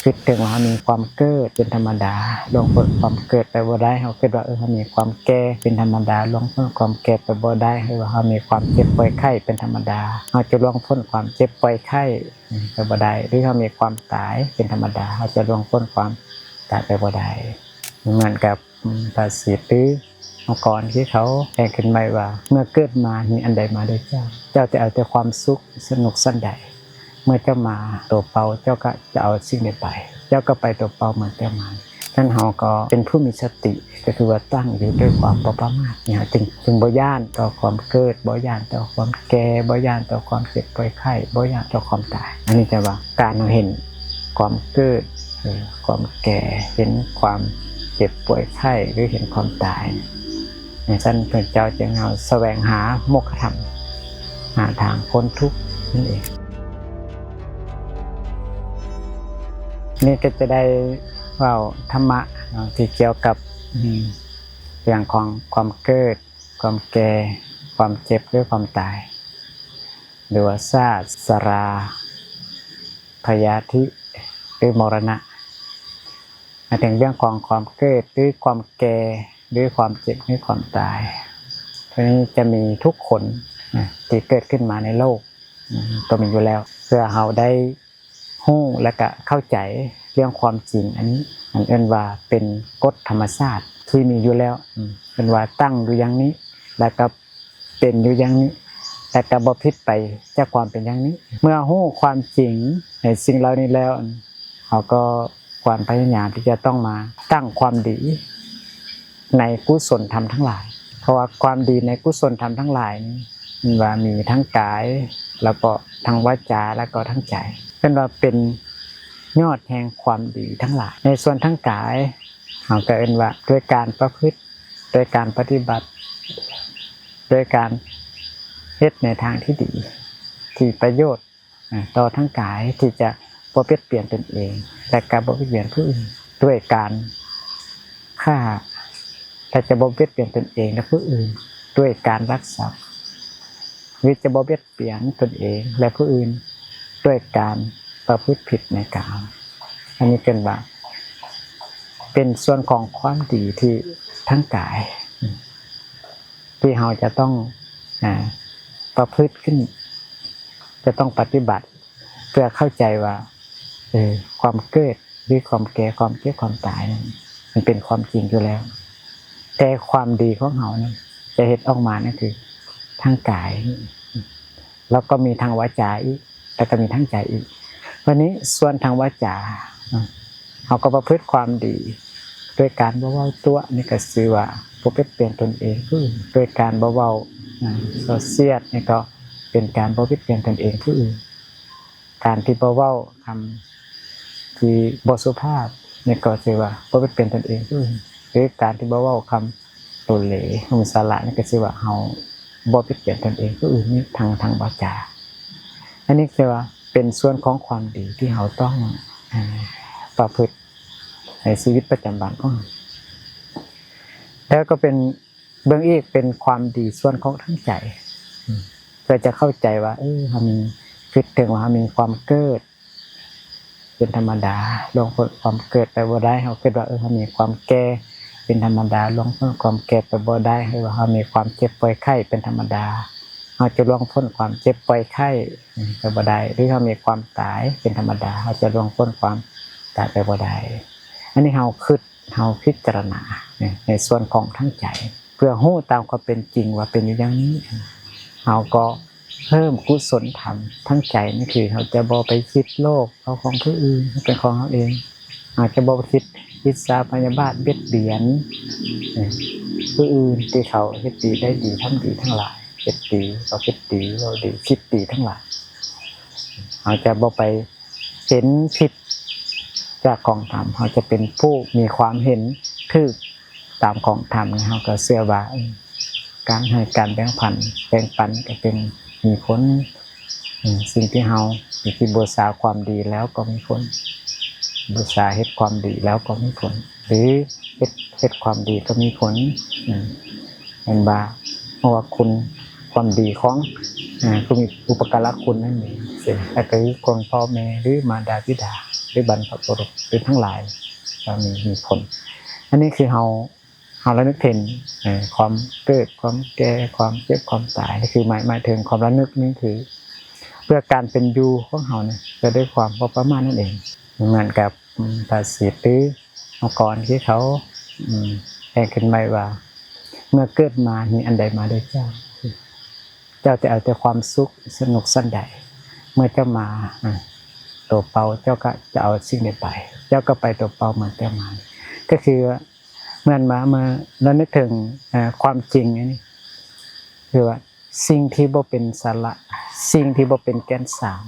ຄິດເຖິງວ່າເຮົາມີຄວາມເກີດເປັນທຳມະດາ, ລ່ວງພົ້ນຄວາມເກີດໄປບໍ່ໄດ້. ເຮົາຄິດວ່າ ເອີ ເຮົາມີຄວາມແກ່ເປັນທຳມະດາ, ລ່ວງພົ້ນຄວາມແກ່ໄປບໍ່ໄດ້. ຫຼືວ່າເຮົາມີຄວາມເຈັບປ່ວຍໄຂ້ເປັນທຳມະດາ, ເຮົາຈະລ່ວງພົ້ນຄວາມເຈັບປ່ວຍໄຂ້ໄປບໍ່ໄດ້. ຫຼືເຮົາມີຄວາມຕາຍເປັນທຳມະດາ, ເຮົາຈະລ່ວງພົ້ນຄວາມຕາຍໄປບໍ່ໄດ້. ເໝືອນກັບ ອືມ ພາສີດຫຼືມັງກອນທີ່ເຂົາແຕ່ງຂຶ້ນໃໝ່ວ່າ ເມື່ອເກີດມາມີອັນໃດມາແດ່ເຈົ້າ? ເຈົ້າຈະເອົາແຕ່ຄວາມສຸກສະໜຸກສັນໃດ? ເມື່ອເຈົ້າມາໂຕເປົ່າ ເຈົ້າກໍຈະເອົາສິ່ງໃດໄປ? ເຈົ້າກໍໄປໂຕເປົ່າເໝືອນເຈົ້າມາ. ສະນັ້ນເຮົາກໍເປັນຜູ້ມີສະຕິ ກໍຄືວ່າຕັ້ງຢູ່ດ້ວຍຄວາມບໍ່ປະໝາດນີ້ ເຮົາຈຶ່ງ ຈຶ່ງບໍ່ຢ້ານຕໍ່ຄວາມເກີດ, ບໍ່ຢ້ານຕໍ່ຄວາມແກ່, ບໍ່ຢ້ານຕໍ່ຄວາມເຈັບປ່ວຍໄຂ້, ບໍ່ຢ້ານຕໍ່ຄວາມຕາຍ. ອັນນີ້ຈະວ່າການເຮົາເຫັນຄວາມເກີດ ເອີ ຄວາມແກ່, ເຫັນຄວາມເຈັບປ່ວຍໄຂ້ ຫຼືເຫັນຄວາມຕາຍ. ໃນຊັ້ນພະເຈົ້າຈຶ່ງເຮົາສະແຫວງຫາໂມກຂະທຳ, ຫາທາງພົ້ນທຸກນັ້ນເອງ. ນີ້ກໍຈະໄດ້ເວົ້າທຳມະເນາະ ທີ່ກ່ຽວກັບ ອືມ ເລື່ອງຂອງຄວາມເກີດ, ຄວາມແກ່, ຄວາມເຈັບ ຫຼືຄວາມຕາຍ ຫຼືວ່າຊາດ, ຊະລາ, ພະຍາທິ ຫຼືມໍລະນະ. ໝາຍເຖິງເລື່ອງຂອງຄວາມເກີດ ຫຼືຄວາມແກ່ ຫຼືຄວາມເຈັບ ຫຼືຄວາມຕາຍ ໂຕນີ້ຈະມີທຸກຄົນນະ ທີ່ເກີດຂຶ້ນມາໃນໂລກ ອືມ ກໍມີຢູ່ແລ້ວ. ເພື່ອເຮົາໄດ້ຮູ້ ແລະກະເຂົ້າໃຈເລື່ອງຄວາມຈິງອັນນີ້ ອັນເອີ້ນວ່າເປັນກົດທຳມະຊາດທີ່ມີຢູ່ແລ້ວ ອືມ ເອີ້ນວ່າຕັ້ງຢູ່ຢ່າງນີ້ ແລະກະ ເປັນຢູ່ຢ່າງນີ້ ແຕ່ກໍບໍ່ຜິດໄປຈາກຄວາມເປັນຢ່າງນີ້. ເມື່ອຮູ້ຄວາມຈິງໃນສິ່ງເຫຼົ່ານີ້ແລ້ວ ເຮົາກໍຄວນພະຍາຍາມທີ່ຈະຕ້ອງມາສ້າງຄວາມດີໃນກຸສົນທຳທັງຫຼາຍ. ເພາະວ່າຄວາມດີໃນກຸສົນທຳທັງຫຼາຍນີ້ ແມ່ນວ່າມີທັງກາຍ ແລ້ວກໍທັງວາຈາ ແລ້ວກໍທັງໃຈ. ເອີ້ນວ່າເປັນຍອດແຫ່ງຄວາມດີທັງຫຼາຍ. ໃນສ່ວນທາງກາຍ ເຮົາກໍເອີ້ນວ່າດ້ວຍການປະພຶດ ໂດຍການປະຕິບັດ ໂດຍການເຮັດໃນທາງທີ່ດີ ທີ່ປະໂຫຍດ ອາ ຕໍ່ທາງກາຍ ທີ່ຈະບໍ່ບຽດບຽນຕົນເອງ ແລະກໍບໍ່ບຽດບຽນຜູ້ອື່ນ ດ້ວຍການຂ້າ ແລະຈະບໍ່ບຽດບຽນຕົນເອງ ແລະຜູ້ອື່ນ ດ້ວຍການລັກຊັບ ຫຼືຈະບໍ່ບຽດບຽນຕົນເອງ ແລະຜູ້ອື່ນ ດ້ວຍການປະພຶດຜິດໃນກາມ. ອັນນີ້ເອີ້ນວ່າ ເປັນສ່ວນຂອງຄວາມດີທີ່ທາງກາຍ ທີ່ເຮົາຈະຕ້ອງ ອາ ປະພຶດຂຶ້ນ ຈະຕ້ອງປະຕິບັດ ເພື່ອເຂົ້າໃຈວ່າ ເອີ ຄວາມເກີດ ຫຼື ຄວາມແກ່ ຄວາມເຈັບ ຄວາມຕາຍນັ້ນ ມັນເປັນຄວາມຈິງຢູ່ແລ້ວ. ແຕ່ຄວາມດີຂອງເຮົານັ້ນ ຈະເຮັດອອກມານັ້ນຄືທາງກາຍ ແລ້ວກໍມີທາງວາຈາອີກ ແລ້ວກໍມີທາງໃຈອີກ. ບັດນີ້ສ່ວນທາງວາຈາ ເຮົາກໍປະພຶດຄວາມດີ ດ້ວຍການບໍ່ເວົ້າຕົວະ ນີ້ກໍຊື່ວ່າບໍ່ບຽດບຽນຕົນເອງຜູ້ອື່ນ, ດ້ວຍການບໍ່ເວົ້າ ອາ ສໍ້ສຽດ ນີ້ກໍເປັນການບໍ່ບຽດບຽນຕົນເອງຜູ້ອື່ນ, ການທີ່ບໍ່ເວົ້າຄຳທີ່ບໍ່ສຸພາບ ນີ້ກໍຊື່ວ່າບໍ່ບຽດບຽນຕົນເອງຜູ້ອື່ນ, ຫຼື ການທີ່ບໍ່ເວົ້າຄຳ ໂລເລ ຫຸ່ມສາລະ ນີ້ກໍຊື່ວ່າເຮົາບໍ່ບຽດບຽນຕົນເອງຜູ້ອື່ນນີ້ ທາງ ທາງວາຈາ. ອັນນີ້ຄືວ່າເປັນສ່ວນຂອງຄວາມດີທີ່ເຮົາຕ້ອງ ອາ ປະພຶດໃນຊີວິດປະຈຳວັນຂອງເຮົາ. ແລ້ວກໍເປັນ ເບິ່ງອີກເປັນຄວາມດີສ່ວນຂອງທາງໃຈ ເພື່ອຈະເຂົ້າໃຈວ່າ ເອີ ເຮົາມີ ຄິດເຖິງວ່າເຮົາມີຄວາມເກີດ ເປັນທຳມະດາ, ລ່ວງພົ້ນຄວາມເກີດໄປບໍ່ໄດ້. ເຮົາຄິດວ່າ ເອີ ເຮົາມີຄວາມແກ່ເປັນທຳມະດາ, ລ່ວງພົ້ນຄວາມແກ່ໄປບໍ່ໄດ້. ຫຼືວ່າເຮົາມີຄວາມເຈັບປ່ວຍໄຂ້ເປັນທຳມະດາ, ເຮົາຈະລ່ວງພົ້ນຄວາມເຈັບປ່ວຍໄຂ້ໄປບໍ່ໄດ້. ຫຼືເຮົາມີຄວາມຕາຍເປັນທຳມະດາ, ເຮົາຈະລ່ວງພົ້ນຄວາມຕາຍໄປບໍ່ໄດ້. ອັນນີ້ເຮົາຄິດ ເຮົາພິຈາລະນາໃນ ໃນສ່ວນຂອງທາງໃຈ ເພື່ອຮູ້ຕາມຄວາມເປັນຈິງວ່າເປັນຢູ່ຢ່າງນີ້, ເຮົາກໍເພີ່ມກຸສົນທຳທາງໃຈ. ນັ້ນຄືເຮົາຈະບໍ່ໄປຄິດໂລບເອົາຂອງຜູ້ອື່ນເປັນຂອງເຮົາເອງ, ເຮົາຈະບໍ່ໄປຄິດອິດສາພະຍາບາດບຽດບຽນຜູ້ອື່ນ ທີ່ເຂົາເຮັດດີໄດ້ດີ ທຳດີທັງຫຼາຍ, ເຮັດດີ ເຂົາເຮັດດີ ເວົ້າດີ ຄິດດີທັງຫຼາຍ. ເຮົາຈະບໍ່ໄປ ເຫັນຜິດຈາກຂອງທຳ, ເຮົາຈະເປັນຜູ້ມີຄວາມເຫັນຖືກຕາມຂອງທຳ. ເຮົາກໍເຊື່ອວ່າ ເອີ ການໃຫ້ການແບ່ງປັນ ແບ່ງປັນກໍເປັນມີຜົນ, ເອີ ສິ່ງທີ່ເຮົາ ທີ່ບູຊາຄວາມດີແລ້ວກໍມີຜົນ, ບູຊາເຮັດຄວາມດີແລ້ວກໍມີຜົນ, ຫຼື ເຮັດ ເຮັດຄວາມດີກໍມີຜົນ. ເອີ ເຫັນວ່າ ເພາະວ່າຄຸນຄວາມດີຂອງ ອາ ຜູ້ມີອຸປະກາລະຄຸນນັ້ນເອງ ເຊັ່ນ ອາ ກະຄືຄົນພໍ່ແມ່ ຫຼື ມາດາບິດາ ຫຼືບັນພະບຸລຸດຫຼືທັງຫຼາຍ ກໍມີ ມີຜົນ. ອັນນີ້ຄືເຮົາ ເຮົາລະນຶກເຫັນ ເອີ ຄວາມເກີດ ຄວາມແກ່ ຄວາມເຈັບ ຄວາມຕາຍ ນີ້ຄືໝາຍ ໝາຍເຖິງຄວາມລະນຶກ ນີ້ຄືເພື່ອການເປັນຢູ່ຂອງເຮົານີ້ ກໍດ້ວຍຄວາມບໍ່ປະໝາດນັ້ນເອງ. ເໝືອນກັບ ອາ ພາສິດ ຫຼື ມັງກອນທີ່ເຂົາ ອາ ແຕ່ງຂຶ້ນໃໝ່ວ່າ ເມື່ອເກີດມາມີອັນໃດມາດ້ວຍເຈົ້າ? ເຈົ້າຈະເອົາແຕ່ຄວາມສຸກສະໜຸກສັນໃດ. ເມື່ອເຈົ້າມາ ອາ ໂຕເປົ່າ ເຈົ້າກໍຈະເອົາສິ່ງໃດໄປ? ເຈົ້າກໍໄປໂຕເກົ່າເໝືອນເຈົ້າມາ. ກໍຄືວ່າ ເມື່ອມາ ເມື່ອລະນຶກເຖິງ ເອີ ຄວາມຈິງອັນນີ້ ຄືວ່າ ສິ່ງທີ່ບໍ່ເປັນສາລະ ສິ່ງທີ່ບໍ່ເປັນແກ່ນສານ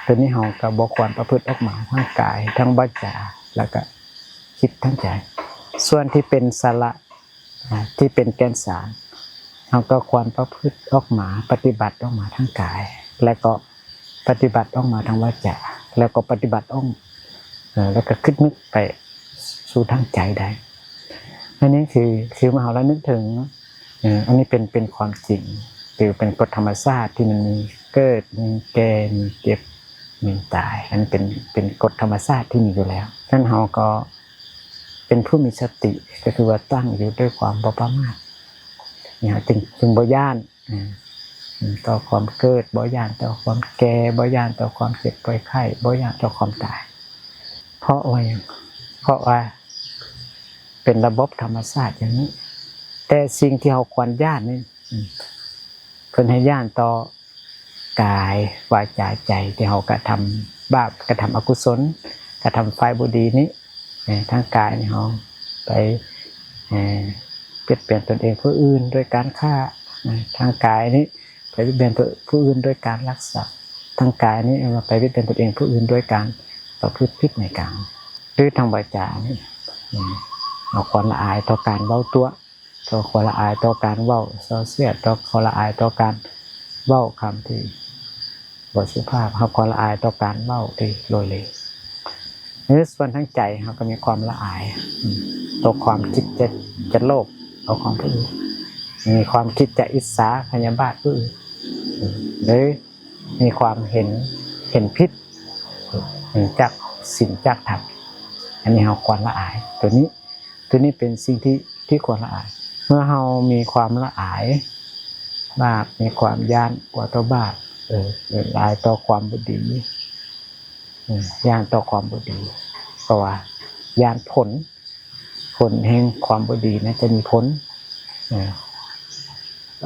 ໂຕນີ້ເຮົາກໍບໍ່ຄວນປະພຶດອອກມາທາງກາຍ ທາງວາຈາ ແລ້ວກໍຈິດ ທາງໃຈ. ສ່ວນທີ່ເປັນສາລະ ອາ ທີ່ເປັນແກ່ນສານ ເຮົາກໍຄວນປະພຶດອອກມາ ປະຕິບັດອອກມາທາງກາຍ ແລ້ວກໍປະຕິບັດອອກມາທາງວາຈາ ແລ້ວກໍປະຕິບັດອອກ ເອີ ແລ້ວກໍຄິດນຶກໄປສູ່ທາງໃຈໄດ້. ອັນນີ້ຄື ຄືເມື່ອເຮົາລະນຶກເຖິງ ເອີ ອັນນີ້ເປັນ ເປັນຄວາມຈິງ ຄືເປັນກົດທຳມະຊາດທີ່ມັນມີເກີດ ມີແກ່ ມີເຈັບ ມີຕາຍ. ອັນນີ້ເປັນ ເປັນກົດທຳມະຊາດທີ່ມີຢູ່ແລ້ວ. ສະນັ້ນເຮົາກໍເປັນຜູ້ມີສະຕິ ກໍຄືວ່າຕັ້ງຢູ່ດ້ວຍຄວາມບໍ່ປະໝາດ. ນີ້ເຮົາຈຶ່ງ ຈຶ່ງບໍ່ຢ້ານ ອາ ອາ ຕໍ່ຄວາມເກີດ ບໍ່ຢ້ານຕໍ່ຄວາມແກ່ ບໍ່ຢ້ານຕໍ່ຄວາມເຈັບປ່ວຍໄຂ້ ບໍ່ຢ້ານຕໍ່ຄວາມຕາຍ. ເພາະວ່າຫຍັງ? ເພາະວ່າເປັນລະບົບທຳມະຊາດຢ່າງນີ້. ແຕ່ສິ່ງທີ່ເຮົາຄວນຢ້ານນີ້ ອາ ເພິ່ນໃຫ້ຢ້ານຕໍ່ກາຍ ວາຈາ ໃຈ ທີ່ເຮົາກະທຳບາບ ກະທຳອະກຸສົນ ກະທຳຝ່າຍບໍ່ດີນີ້. ເອີ ທາງກາຍນີ້ເຮົາໄປ ເອີ ບຽດບຽນຕົນເອງຜູ້ອື່ນດ້ວຍການຂ້າ. ເອີ ທາງກາຍນີ້ໄປບຽດບຽນຜູ້ອື່ນດ້ວຍການລັກຊັບ. ທາງກາຍນີ້ເອົາໄປບຽດບຽນຕົນເອງຜູ້ອື່ນດ້ວຍການປະພຶດຜິດໃນກາມ. ຫຼືທາງວາຈານີ້ ເຮົາຄວນລະອາຍຕໍ່ການເວົ້າຕົວະ ຕໍ່ຄວນລະອາຍຕໍ່ການເວົ້າສ່ອສຽດ ຕໍ່ຄວນລະອາຍຕໍ່ການເວົ້າຄຳທີ່ບໍ່ສຸພາບ ເຮົາຄວນລະອາຍຕໍ່ການເວົ້າທີ່ໂລເລ. ໃນສ່ວນທາງໃຈເຮົາກໍມີຄວາມລະອາຍ ອາ ຕໍ່ຄວາມຄິດຈະ ຈະໂລບຕໍ່ຂອງຜູ້ອື່ນ ມີຄວາມຄິດຈະອິດສາພະຍາບາດຜູ້ອື່ນ ຫຼືມີຄວາມເຫັນ ເຫັນຜິດ ເຫັນຈາກສິນຈາກທຳ. ອັນນີ້ເຮົາຄວນລະອາຍໂຕນີ້. ໂຕນີ້ເປັນສິ່ງທີ່ ທີ່ຄວນລະອາຍ. ເມື່ອເຮົາມີຄວາມລະອາຍ ບາບ ມີຄວາມຢ້ານກົວຕໍ່ບາບ ເອີ ລະອາຍຕໍ່ຄວາມບໍ່ດີ ເອີ ຢ້ານຕໍ່ຄວາມບໍ່ດີ ເພາະວ່າຢ້ານຜົນ ຜົນແຫ່ງຄວາມບໍ່ດີນັ້ນຈະມີຜົນ ເອີ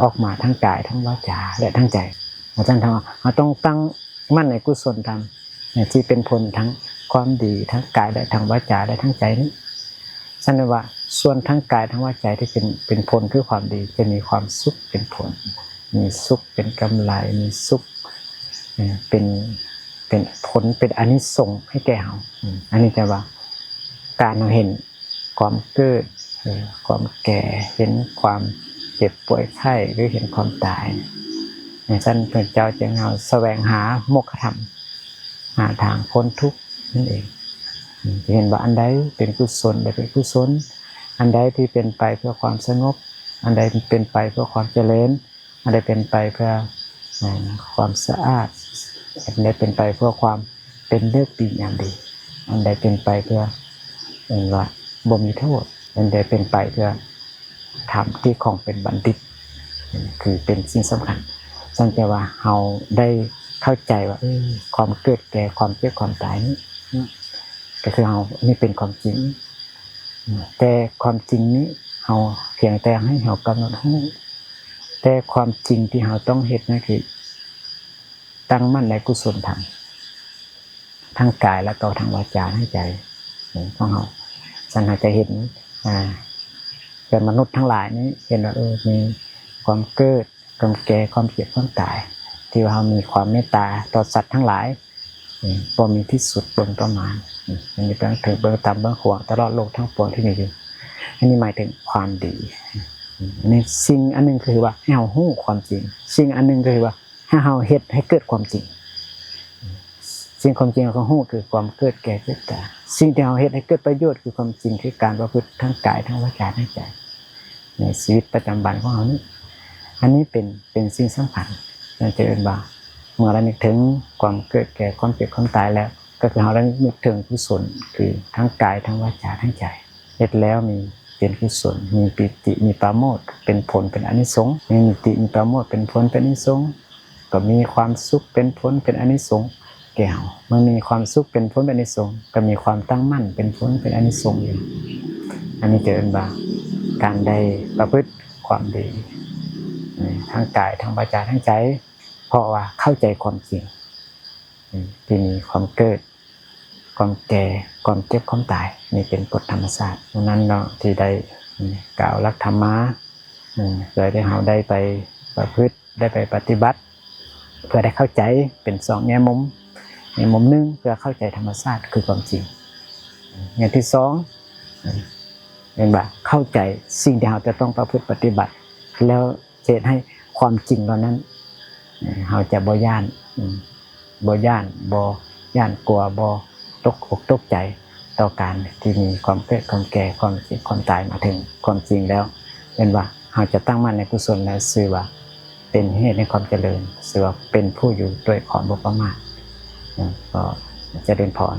ອອກມາທາງກາຍ ທາງວາຈາ ແລະ ທາງໃຈ. ເພາະສະນັ້ນເຮົາ ເຮົາຕ້ອງຕັ້ງ ໝັ້ນໃນກຸສົນທຳ ທີ່ເປັນຜົນທັງຄວາມດີ ທັງກາຍ ແລະ ທັງວາຈາ ແລະ ທັງໃຈນີ້. ສະນັ້ນວ່າ ສ່ວນທັງກາຍ ທັງວາຈາ ທີ່ເປັນ ເປັນຜົນຄືຄວາມດີ ຈະມີຄວາມສຸກເປັນຜົນ ມີສຸກເປັນກຳໄລ ມີສຸກ ເປັນ ເປັນຜົນ ເປັນອານິສົງໃຫ້ແກ່ເຮົາ. ອັນນີ້ຈະວ່າ ການເຮົາເຫັນຄວາມເກີດ ຄວາມແກ່ ເຫັນຄວາມເຈັບປ່ວຍໄຂ້ ຫຼືເຫັນຄວາມຕາຍ. ໃນຊັ້ນພະເຈົ້າຈຶ່ງເຮົາສະແຫວງຫາໂມກຂະທຳ ຫາທາງພົ້ນທຸກນັ້ນເອງ. ຈະເຫັນວ່າອັນໃດເປັນກຸສົນ ໃດເປັນອະກຸສົນ ອັນໃດທີ່ເປັນໄປເພື່ອຄວາມສະຫງົບ ອັນໃດເປັນໄປເພື່ອຄວາມຈະເລີນ ອັນໃດເປັນໄປເພື່ອ ເອີ ຄວາມສະອາດ ອັນໃດເປັນໄປເພື່ອຄວາມເປັນເລີກດີງາມດີ ອັນໃດເປັນໄປເພື່ອ ເອີ້ນວ່າບໍ່ມີໂທດ ອັນໃດເປັນໄປເພື່ອທຳທີ່ຂອງເປັນບັນດິດ ຄືເປັນສິ່ງສຳຄັນ. ສັງເກດວ່າເຮົາໄດ້ເຂົ້າໃຈວ່າ ເອີ ຄວາມເກີດແກ່ຄວາມເຈັບຄວາມຕາຍນີ້ ກໍຄືເຮົາ ນີ້ເປັນຄວາມຈິງ. ແຕ່ຄວາມຈິງນີ້ເຮົາພຽງແຕ່ໃຫ້ເຮົາກຳນົດຮູ້ ແຕ່ຄວາມຈິງທີ່ເຮົາຕ້ອງເຮັດນັ້ນຄື ຕັ້ງໝັ້ນໃນກຸສົນທຳ ທັງກາຍ ແລະ ກໍທັງວາຈາ ທັງໃຈຂອງເຮົາ. ຊັ້ນເຮົາຈະເຫັນ ອາ ເປັນມະນຸດທັງຫຼາຍນີ້ ເຫັນວ່າ ເອີ ມີຄວາມເກີດ ຄວາມແກ່ ຄວາມເຈັບ ຄວາມຕາຍ ທີ່ວ່າເຮົາມີຄວາມເມດຕາຕໍ່ສັດທັງຫຼາຍ ບໍ່ມີທີ່ສຸດເບື້ອງປະມານ ອັນນີ້ເບື້ອງເທິງ ເບື້ອງຕ່ຳ ເບື້ອງຂວາງ ຕະຫຼອດໂລກທັງປວງທີ່ມີຢູ່. ອັນນີ້ໝາຍເຖິງຄວາມດີ. ອັນນີ້ສິ່ງອັນໜຶ່ງຄືວ່າໃຫ້ເຮົາຮູ້ຄວາມຈິງ ສິ່ງອັນໜຶ່ງຄືວ່າໃຫ້ເຮົາເຮັດໃຫ້ເກີດຄວາມຈິງ. ສິ່ງຄວາມຈິງເຮົາກໍຮູ້ຄືຄວາມເກີດແກ່ເຈັບຕາຍ. ສິ່ງທີ່ເຮົາເຮັດໃຫ້ເກີດປະໂຫຍດຄືຄວາມຈິງ ຄືການປະພຶດທັງກາຍ ທັງວາຈາ ທັງໃຈ ໃນຊີວິດປະຈຳວັນຂອງເຮົານີ້. ອັນນີ້ເປັນ ເປັນສິ່ງສຳຄັນ. ນັ້ນຈະເອີ້ນວ່າ ເມື່ອລະນຶກເຖິງຄວາມເກີດແກ່ຄວາມເຈັບຄວາມຕາຍແລ້ວ ກໍຄືເຮົາໄດ້ນຶກເຖິງກຸສົນ ຄືທັງກາຍ ທັງວາຈາ ທັງໃຈ ເຮັດແລ້ວມີເປັນກຸສົນ ມີປີຕິ ມີປາໂມດ ເປັນຜົນເປັນອານິສົງ ມີປີຕິ ມີປາໂມດ ເປັນຜົນເປັນອານິສົງ ກໍມີຄວາມສຸກເປັນຜົນເປັນອານິສົງແກ່ເຮົາ ເມື່ອມີຄວາມສຸກເປັນຜົນເປັນອານິສົງ ກໍມີຄວາມຕັ້ງໝັ້ນເປັນຜົນເປັນອານິສົງຢູ່. ອັນນີ້ຈະເອີ້ນວ່າການໄດ້ປະພຶດຄວາມດີ ທັງກາຍ ທັງວາຈາ ທັງໃຈ ເພາະວ່າເຂົ້າໃຈຄວາມຈິງ ທີ່ມີຄວາມເກີດ ຄວາມແກ່ ຄວາມເຈັບ ຄວາມຕາຍ ນີ້ເປັນກົດທຳມະຊາດ. ດັ່ງນັ້ນເນາະ ທີ່ໄດ້ກ່າວຫຼັກທຳມາ ເພື່ອໃຫ້ເຮົາໄດ້ໄປປະພຶດ ໄດ້ໄປປະຕິບັດ ເພື່ອໄດ້ເຂົ້າໃຈເປັນສອງແງ່ມຸມ. ແງ່ມຸມໜຶ່ງ ເພື່ອເຂົ້າໃຈທຳມະຊາດຄືຄວາມຈິງ. ແງ່ທີສອງ ແມ່ນວ່າເຂົ້າໃຈສິ່ງທີ່ເຮົາຈະຕ້ອງປະພຶດປະຕິບັດ ແລ້ວ ເຮັດໃຫ້ຄວາມຈິງເຫຼົ່ານັ້ນ ເຮົາຈະບໍ່ຢ້ານ ບໍ່ຢ້ານ ບໍ່ຢ້ານກົວ ບໍ່ຕົກອົກຕົກໃຈຕໍ່ການທີ່ມີຄວາມເກີດ ຄວາມແກ່ ຄວາມເຈັບ ຄວາມຕາຍ. ມາເຖິງຄວາມຈິງແລ້ວ ແມ່ນວ່າເຮົາຈະຕັ້ງໝັ້ນໃນກຸສົນ ແລະ ຊື່ວ່າເປັນເຫດແຫ່ງຄວາມຈະເລີນ ຊື່ວ່າເປັນຜູ້ຢູ່ດ້ວຍຄວາມບໍ່ປະໝາດ. ກໍຈະເລີນພອນ.